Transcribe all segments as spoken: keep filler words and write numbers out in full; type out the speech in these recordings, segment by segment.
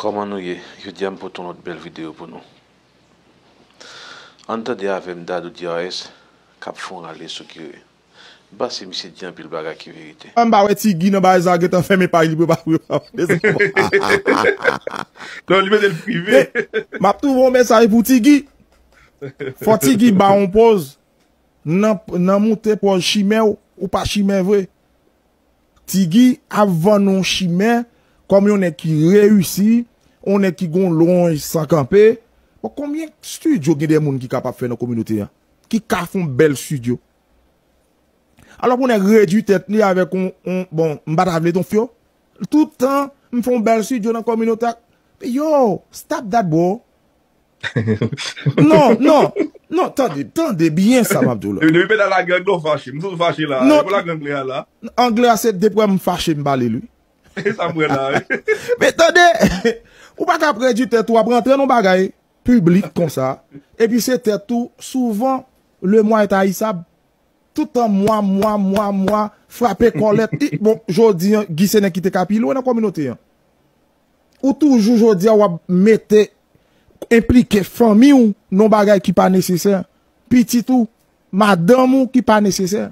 Kòman nou ye? Jodi a m pote yon lòt bèl videyo pou nou. Ann tande avè m Dadou D R S k ap fè yon rale sou kire. M panse misye di anpil bagay ki verite. M pa wè Ti Guy nan bagay sa gentan fèmen paj li pou pa pou yo pa vande sa. Non, li mete l prive. M ap twouve yon mesaj pou Ti Guy. Fò Ti Guy ba yon pòz. Nan, nan moute pòz chimè w, ou pa chimè vre. Ti Guy ap vann ou chimè kòm yon nèg ki reyisi, yon nèg ki gon lonj san kanpe. Bon, konbyen estidyo gen de moun ki kapab fè nan kominote a? Ki ka fè yon bèl estidyo? Alò pou nèg redui tèt li avèk yon, yon, bon, m pa ta vle ton fyo. Tout tan, m fè yon bèl estidyo nan kominote a. Yo, stop that, bro. Non, non, non, tande, tande byen sa m ap di w la. Depi pèt a la gang, non, fache. M sot fache la. Non. Pou la gang li a la. Anglè a se depi m fache m pale l, wi. E sa m wè la, wi. Men tande, ou pa ka redui tèt ou, w ap rantre nan bagay piblik konsa. Epi se tèt ou, souvan, le mwa est haïssable. Tout tan mwa, mwa, mwa, mwa, frape kòlèt. I, bon, jodi a, Guy se nèg ki te ka pi lwen nan kominote a. Ou toujou jodi a w ap mete, enplike fanmi w nan bagay ki pa nesesè. Pitit ou, madanm ou ki pa nesesè.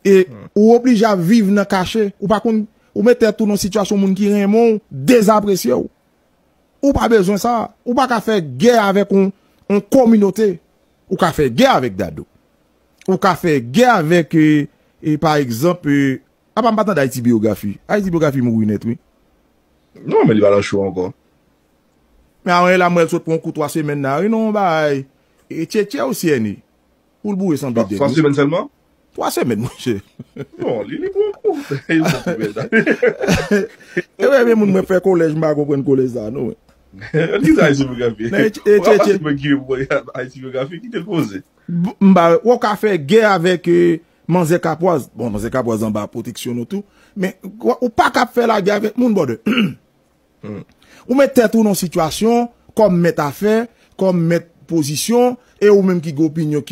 E ou oblije ap viv nan kache. Ou pa konn, ou met tèt ou nan sitiyasyon moun ki renmen w, dezapresye w. Ou pa bezwen sa. Ou pa ka fè gè avèk yon, yon kominote. Ou ka fè gè avèk Dadou. Ou ka fè gè avèk, e, e, pa egzanp, e, apa m pa tande Ayiti Biyografi. Ayiti Biyografi mouri nèt, wi. Non, men li pa nan cho ankò. Men avan la, m wè l sot pran yon kou twa semèn la, wi, non, bay. E tchetche ou syèni. Pou l boure sanble dèk. Twa semèn sèlman? Twa semèn, monchè. Non, li, li pran kou. Li pran kou, men. E wè, men moun mwen fè kolèj, m pa konprann kolèj sa, non. Li sa Ayiti Biografi. Ou ka pase mwen ki pou Ayiti Biografi, kite l poze. M pa, ou ka fè gè avèk, e, manzè Kapwaz. Bon, manzè Kapwaz anba pwoteksyon nou tou. Men, ou, ou pa ka fè lagè avèk moun, brother. Ou met tèt ou nan sitiyasyon, kòm mèt afè, kòm mèt pozisyon, e ou menm ki gen opinyon ki